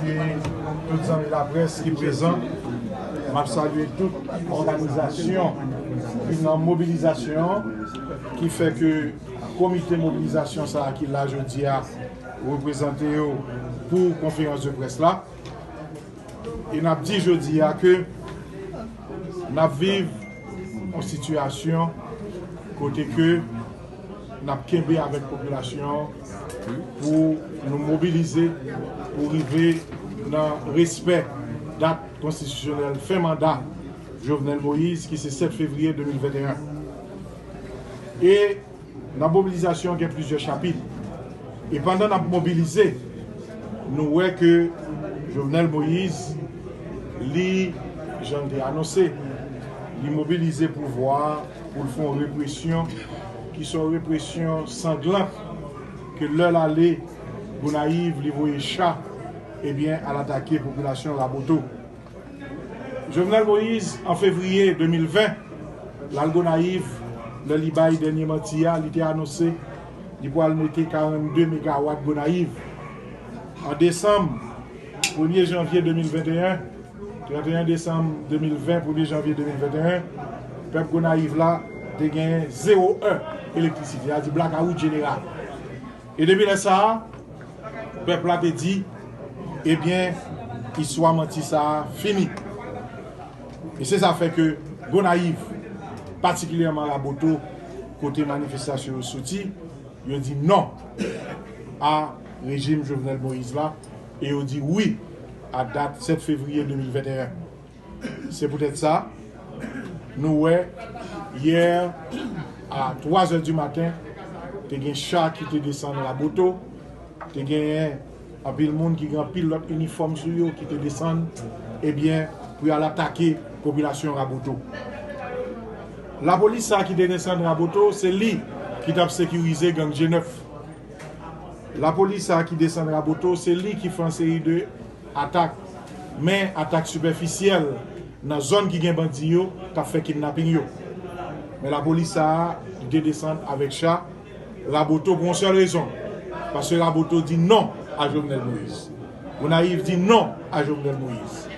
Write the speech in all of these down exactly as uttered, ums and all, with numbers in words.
Tout zanmi laprès ki prezan, m ap salye tout òganizasyon ki nan mobilizasyon an, ki fè ke komite mobilizasyon sa a ki la jodi a reprezante yo pou konferans de près la. E n ap di jodi a ke n ap viv yon sitiyasyon kote ke n ap kenbe avèk popilasyon an pou nou mobilize pou rive nan respè dat konstitisyonèl fen manda Jovenel Moïse ki se sèt fevriye de mil venteyen. E nan mobilizasyon gen plizyè chapit. E pandan n ap mobilize, nou wè ke Jovenel Moïse, li, jan l te anonse, li mobilize pouvwa a pou l fè yon represyon ki se yon represyon sanglant, ke lè l ale Gonayiv, li voye cha, ebyen, al atake popilasyon Raboto. Jovenel Moïse, an fevriye de mil ven, l al Gonayiv, lè li bay dènye manti a, li te anonse li pral mete karannde megawat Gonayiv. An desanm, premye janvye de mil venteyen, trannteyen desanm de mil ven, premye janvye de mil venteyen, pèp Gonayiv la te genyen zewo è elektrisite, sa di blakawout jeneral. E depi lè sa a, pèp la te di, ebyen, istwa manti sa a fini. E se sa fè ke Gonayiv, patikilyèman Raboto, kote manifestasyon yo soti, yo di non a rejim Jovenel Moïse la, e yo di wi a dat sèt fevriye de mil venteyen. Se poutèt sa, nou wè, yè a twa zè di maten, te gen cha ki te desann Raboto, te genyen anpil moun ki gen anpil lòt inifòm sou yo ki te desann, ebyen, pou y al atake popilasyon Raboto. Lapolis sa a ki te desann Raboto, se li ki t ap sekirize gang G nèf. Lapolis sa a ki desann Raboto, se li ki fè yon seri de atak, men atak sipèfisyèl nan zòn ki gen bandi yo k ap fè kidnaping yo. Men lapolis sa a, li te desann avèk cha Raboto pou yon sèl rezon. Paske Raboto di non a Jovenel Moïse. Gonayiv di non a Jovenel Moïse.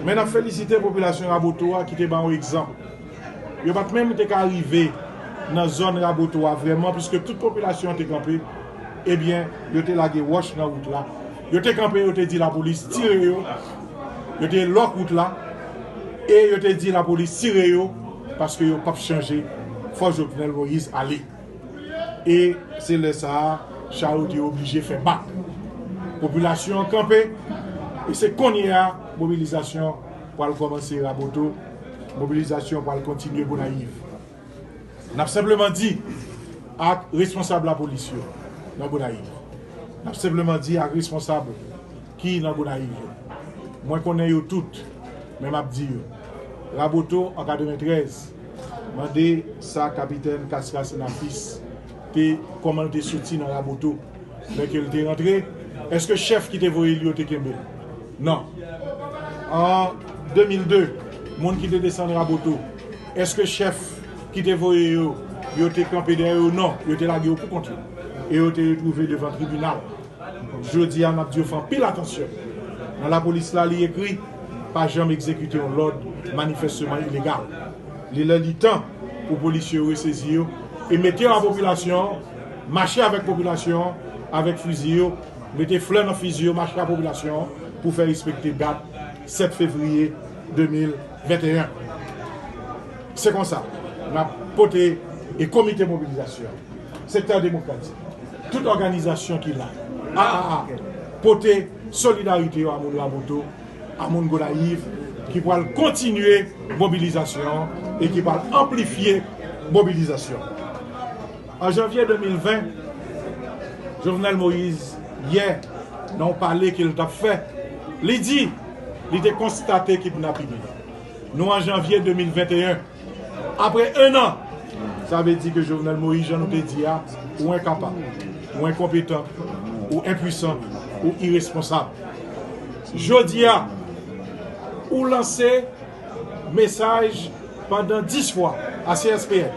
Men n ap felisite popilasyon Raboto a ki te ba yon egzanp. Yo pa t menm te ka rive nan zòn Raboto a vrèman, piske tout popilasyon an te kanpe. Ebyen, yo te lage wòch nan wout la. Yo te kanpe, yo te di lapolis tire yo. Yo te lòk wout la. E yo te di lapolis tire yo, paske yo p ap chanje. Fò Jovenel Moïse ale. E se lè sa a, cha yo te oblije fè bak. Popilasyon an kanpe, e se kounye a, mobilizasyon pral kòmanse Raboto, mobilizasyon pral kontinye Gonayiv. N ap senpleman di ak responsab lapolis yo nan Gonayiv, n ap senpleman di ak responsab ki nan Gonayiv yo, mwen konnen yo tout, men m ap di yo, Raboto an katreventrèz, mande sa kapitèn Casca Senafis te, kòman l te soti nan Raboto lè ke l te rantre, èske chèf ki te voye l yo te kenbe l? Non. An de mil de, moun ki te desann Raboto, èske chèf ki te voye yo, yo te kanpe dèyè yo? Non, yo te lage yo pou kont yo. E yo te retwouve devan tribinal. Jodi a, n ap di yo fè anpil atansyon. Nan lapolis la, li ekri, pa janm egzekite yon lòd manifèsteman ilegal. Li lè li tan pou polisye yo resezi yo e mete yo a popilasyon an, mache avèk popilasyon an, avèk fizi yo, mete flè nan fizi yo, mache a popilasyon an pou fè respekte dat sèt fevriye de mil venteyen. Se konsa, n ap pote e komite mobilizasyon, sektè demokratik, tout òganizasyon ki la, A A A, pote solidarite yo a moun Raboto, a moun Gonayiv, ki pral kontinye mobilizasyon an e ki pral anplifye mobilizasyon an. An janvye de mil ven, Jovenel Moïse, yè, nan yon pale ke l t ap fè, li di li te konstate kidnaping yo. Nou an janvye de mil venteyen. Apre en an, sa vle di ke Jovenel Moïse, jan nou te di a, ou enkapab, ou enkonpetan, ou enpwisan, ou iresponsab. Jodi a, ou lanse mesaj pandan dis fwa a C S P N,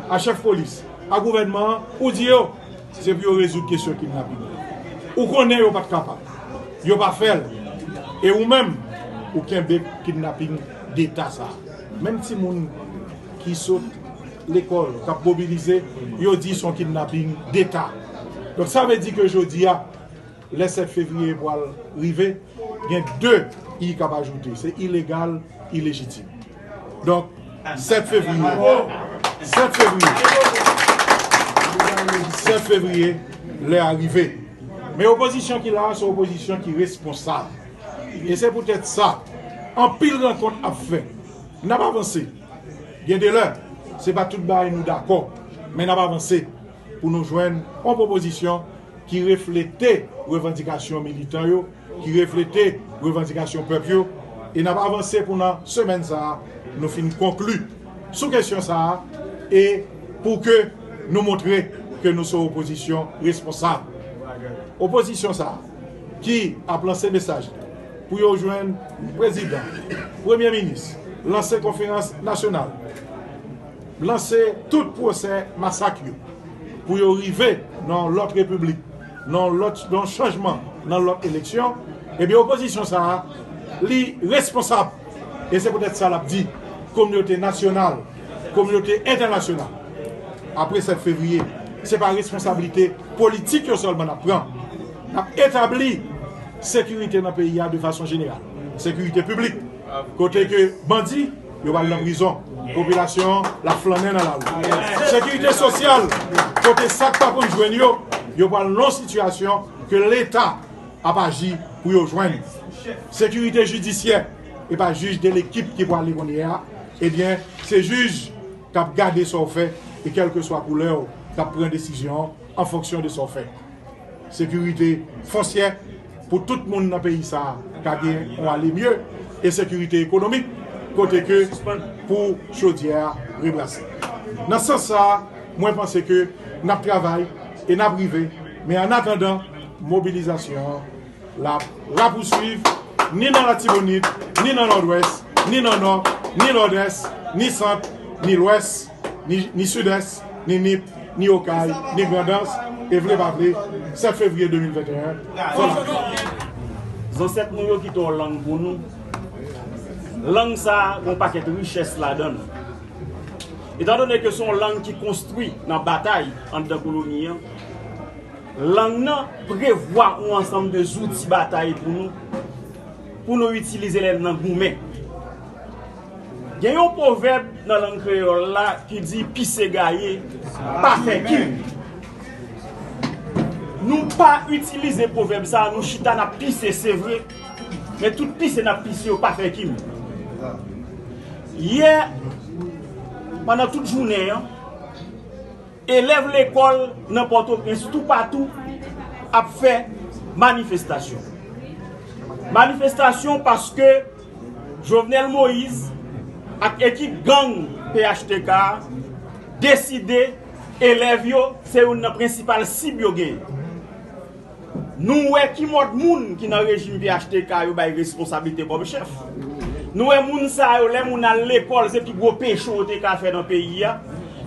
a chèf polis, a gouvènman an, ou di yo, se pou yo rezoud kesyon kidnaping yo. Ou konnen yo pa t kapab. Yo pa fè l. E ou menm, ou kenbe kidnaping deta sa. Menm timoun ki sot lekòl, k ap mobilize, yo di se yon kidnaping deta. Donk sa vle di ke jodi a, lè sèt fevriye pral rive, gen de i k ap ajoute. Se ilegal, ilejitim. Donk, sèt fevriye, sèt fevriye, sèt fevriye, lè a rive. Men opozisyon ki la a, se opozisyon ki responsab. E se poutèt sa, anpil rankont ap fèt. N ap avanse. Gen de lè, se pa tout bagay nou dakò, men n ap avanse pou nou jwenn yon pwopozisyon ki reflete revandikasyon militan yo, ki reflete revandikasyon pèp yo, e n ap avanse pou nan semèn sa a, nou fin konkli sou kesyon sa a, e pou ke nou montre ke nou se yon opozisyon responsab. Opozisyon sa a ki ap lanse mesaj pou yo jwenn prezidan, premye minis, lanse konferans nasyonal, lanse tout pwosè masak yo, pou yo rive nan yon lòt repiblik, nan yon lòt, nan yon chanjman, nan lòt eleksyon, ebyen, opozisyon sa a, li responsab. E se poutèt sa l ap di, kominote nasyonal, kominote entènasyonal, apre sèt fevriye, se pa responsablite politik yo sèlman n ap pran. N ap etabli sekirite nan peyi a de fason jeneral. Sekirite piblik, kote ke bandi, yo pral nan prizon. Popilasyon an, l ap flannen nan lari. Sekirite sosyal, kote sa k pa konn jwenn yo, yo pral nan yon sitiyasyon ke Leta ap aji pou yo jwenn. Sekirite jidisyè, e pa jij de lekip ki pwale kounye a, ebyen, se jij k ap gade sa w fè, e kèlkeswa koulè w, k ap pran desizyon an an fonksyon de sa w fè. Sekirite fonsyè pou tout moun nan peyi sa a ka gen yon ale mye, e sekirite ekonomik, kote ke pou chodyè a rebrase. Nan sans sa a, mwen panse ke n ap travay e n ap rive, men annatandan, mobilizasyon an l ap rapouswiv, ni nan Latibonit, ni nan Nòdwès, ni nan Nò, ni Nòdès, ni Sant, ni Lwès, ni, ni Sidès, ni Nip, ni Okay, ni Grandans, e vle pa vle, sèt fevriye de mil venteyen, fò n ap. Zansèt nou yo kite yon lang pou nou. Lang sa a, gen yon pakèt richès ladan l. Etandone ke se yon lang ki konstwi nan batay anndan koloni an, lang nan prevwa yon ansanm de zouti batay pou nou, pou nou itilize lè n nan goumen. Gen yon pwovèb nan lang kreyòl la ki di, pise gaye, pa fè kim. Nou pa itilize pwovèb sa a, nou chita n ap pise, se vre, men tout pise n ap pise yo pa fè kim. Yè, pandan tout jounen an, elèv lekòl nan Pòtoprens toupatou ap fè manifestasyon. Manifestasyon paske Jovenel Moïse ak ekip gang P H T K a deside elèv yo se youn nan prensipal sib yo genyen. Nou wè ki mòd moun ki nan rejim P H T K yo bay responsablite kòm chèf. Nou wè moun sa yo, lè moun al lekòl, se pi gwo peche yo te ka fè nan peyi a.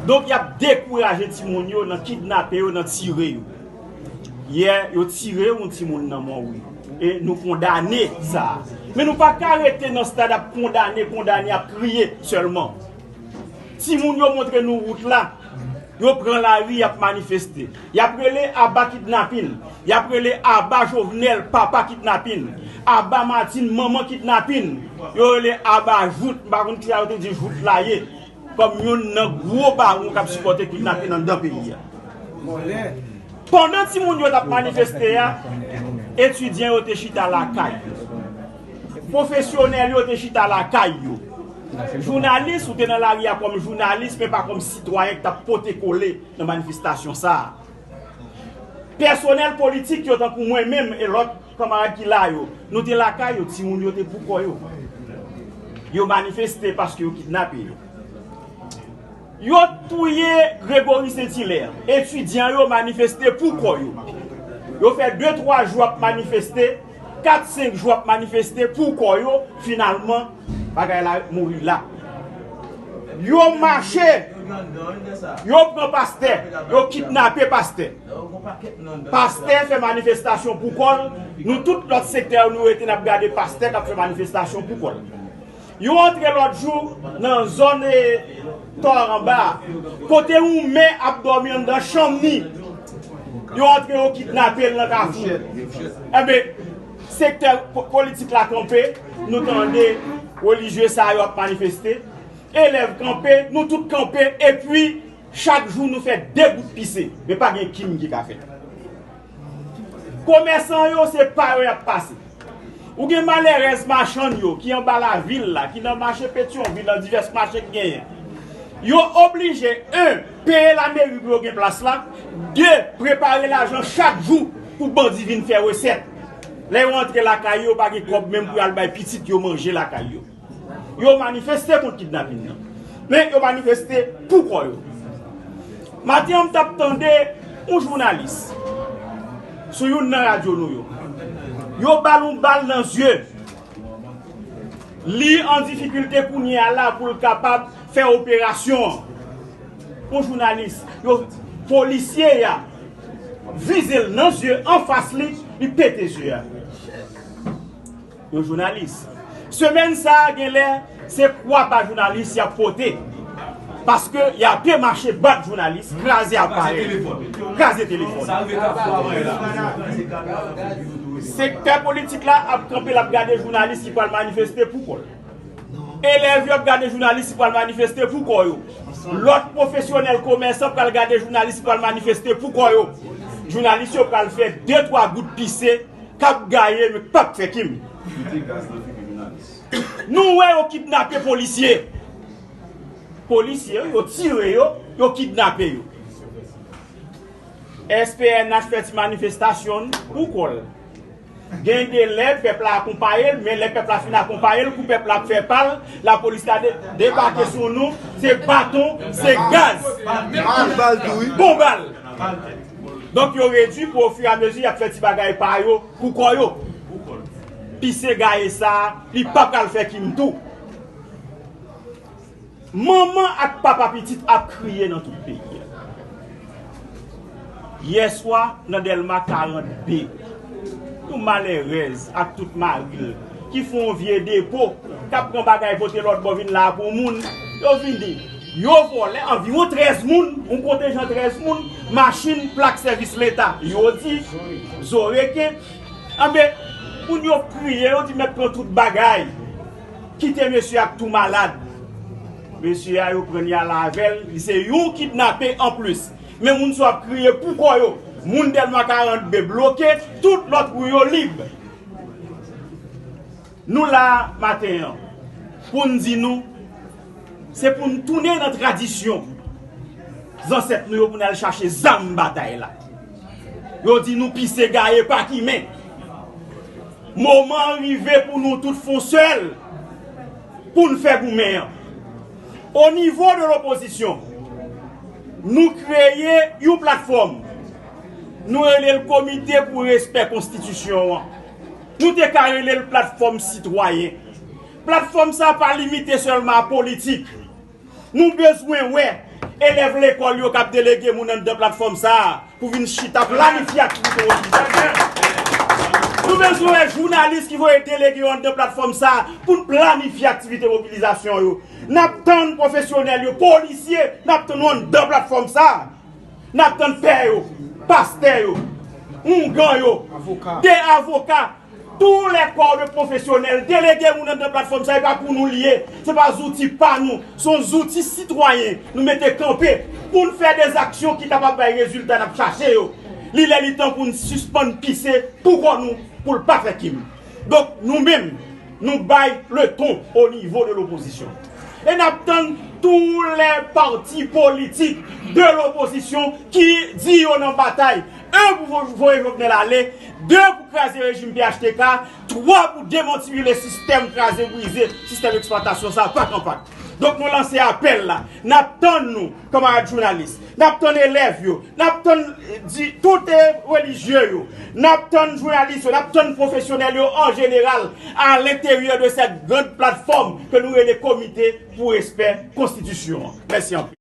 Donk, y ap dekouraje timoun yo nan kidnape yo, nan tire yo. Yè, yo tire yon timoun nan Mòwi. E nou kondane sa. Men nou pa ka rete nan stad ap kondane, kondane, ap kriye sèlman. Timoun yo montre nou wout la. Yo pran lari, y ap manifeste. Y ap rele aba kidnapin. Y ap rele aba Jovenel, papa kidnapin. Aba Martine, manman kidnapin. Yo rele aba jout, m pa konn kisa yo te di jout la ye. Kòm youn nan gwo bawon k ap sipòte kidnapin anndan peyi a. Pandan timoun yo t ap manifeste a, etidyan yo te chita lakay yo. Pwofesyonèl yo te chita lakay yo. Jounalis, ou te nan lari a kòm jounalis, men pa kòm sitwayen ki t ap pote kole nan manifestasyon sa a. Pèsonèl politik yo, tankou mwen menm e lòt kanmarad ki la yo, nou te lakay yo, timoun yo te pou kò yo. Yo manifeste paske yo kidnape yo. Yo touye Gregory Saint Hilaire. Etidyan yo manifeste pou kò yo. Yo fè de twa jou ap manifeste, kat senk jou ap manifeste pou kò yo. Finalman, bagay la mouri la. Yo mache Yo pran pastè, yo kidnape pastè. Pastè fè manifestasyon pou kò l. Nou tout lòt sektè yo, nou rete n ap gade pastè k ap fè manifestasyon pou kò l. Yo antre lòt jou nan zòn, eh, Tò Anba, kote yon mè ap dòmi anndan chanm ni. Yo antre, yo kidnape l nan Kafou. Enben, sektè po-, politik la kanpe, nou tande relijye sa yo ap manifeste. Elèv kanpe, nou tout kanpe, epi chak jou nou fè de gout pise. Men pa gen kim ki ka fèt. Komèsan yo, se pa yo y ap pase. Ou gen malerèz machann yo ki anba lavil la, ki nan mache Petyonvil, nan divès mache ki genyen. Yo oblije, en, peye lameri pou yo gen plas la, de, prepare lajan chak jou pou bandi vin fè resèt. Lè yo antre lakay yo, yo pa gen kòb menm pou y al bay pitit yo manje lakay yo. Yo manifeste kont kidnapin nan. Men yo manifeste pou kò yo. Maten an, m t ap tande yon jounalis sou youn nan radyo nou yo. Yo ba l yon bal nan zye. Li an difikilte kounye a la pou l kapab fè operasyon an. Yon jounalis, yo, polisye a vize l nan zye anfas li, li pete zye a. Yon jounalis. Semèn sa a, genlè, se kwa pa jounalis y ap pote. Paske y ape mache bat jounalis, kraze aparèy, kraze telefòn. Sektè politik la ap kanpe, l ap gade jounalis ki pral manifeste pou kò l. Elèv yo ap gade jounalis ki pral manifeste pou kò yo. Lòt pwofesyonèl, komèsan pral gade jounalis ki pral manifeste pou kò yo. Jounalis yo pral fè de twa gout pise k ap gaye, men k p ap fè kim. Nou wè yo kidnape polisye. Polisye, yo tire yo, yo kidnape yo. S P N H fè ti manifestasyon pou kò l. Gen de lè pèp la akonpaye l, men lè pèp la fin akonpaye l, kou pèp la ap fè pa l, lapolis la de-, debake sou nou, se baton, se gaz. Bal, bal tou, wi. Bon bal. Donk, yo redui pou ofiramezi y ap fè ti bagay pa yo pou kò yo. Pise gaye sa a, li pa pral fè kim tou. Manman ak papa pitit ap kriye nan tout peyi a. Yèswa, nan Dèlma karant B, yon malèrèz ak tout mari l ki fè yon vye depo, k ap pran bagay pote lòt bò vin la pou moun, yo vini. Yo vòlè anviwon trèz moun, yon kontenjan trèz moun, machin, plak sèvis leta. Yo di, zo reken. Anben, moun yo kriye, yo di mèt pran tout bagay. Kite mesye a k tou malad. Mesye a, yo pran l, y al avè l, li se yon kidnape anplis. Men moun sa yo ap kriye pou kò yo. Moun Dèlma karant B bloke, tout lòt ri yo lib. Nou la maten an pou n di nou, se pou n tounen nan tradisyon zansèt nou yo, pou n al chache zam batay la. Yo di nou pise gaye pa kimen. Moman an rive pou nou tout fè yon sèl, pou n fè goumen an. O nivo de lopozisyon, nou kreye yon platfòm. Nou rele l Komite pou Respè Konstitisyon an. Nou te ka rele l Platfòm Sitwayen. Platfòm sa a pa limite sèlman a politik. Nou bezwen wè elèv lekòl yo k ap delege moun anndan platfòm sa a pou vin chita planifye aktivite mobilizasyon. Nou bezwen wè jounalis ki voye delege yo anndan platfòm sa a pou n planifye aktivite mobilizasyon yo. N ap tann pwofesyonèl yo, polisye, n ap tann yo anndan platfòm sa a. N ap tann pè yo, pastè yo, oungan yo, de avoka, tous les corps de professionnels, delege moun anndan platfòm sa, e pa pou nou l ye, se pa zouti pa nou, se yon zouti sitwayen nou mete kanpe pou n fè de zaksyon ki kapab bay rezilta n ap chache yo. Li lè li tan pou n sispann pise pou kò nou, pou l pa fè kim. Donk, nou menm, nou bay leton o nivo de lopozisyon. E n ap tann tous les partis politiques de l'opposition ki di yo nan batay. En, pou vo-, voye Jovenel ale. De, pou kraze rejim P H T K. Twa, pou demantibile sistèm kraze brize, sistèm eksplwatasyon sa, pak an pak. Donk, nou lanse apèl la. N ap tann nou, kanmarad jounalis. N ap tann elèv yo. N ap tann, eh, di, tout, eh, relijye yo. N ap tann jounalis yo. N ap tann pwofesyonèl yo an jeneral, à l'intérieur de cette grande plateforme ke nou rele Komite pou Respè Konstitisyon an. Mèsi anpil.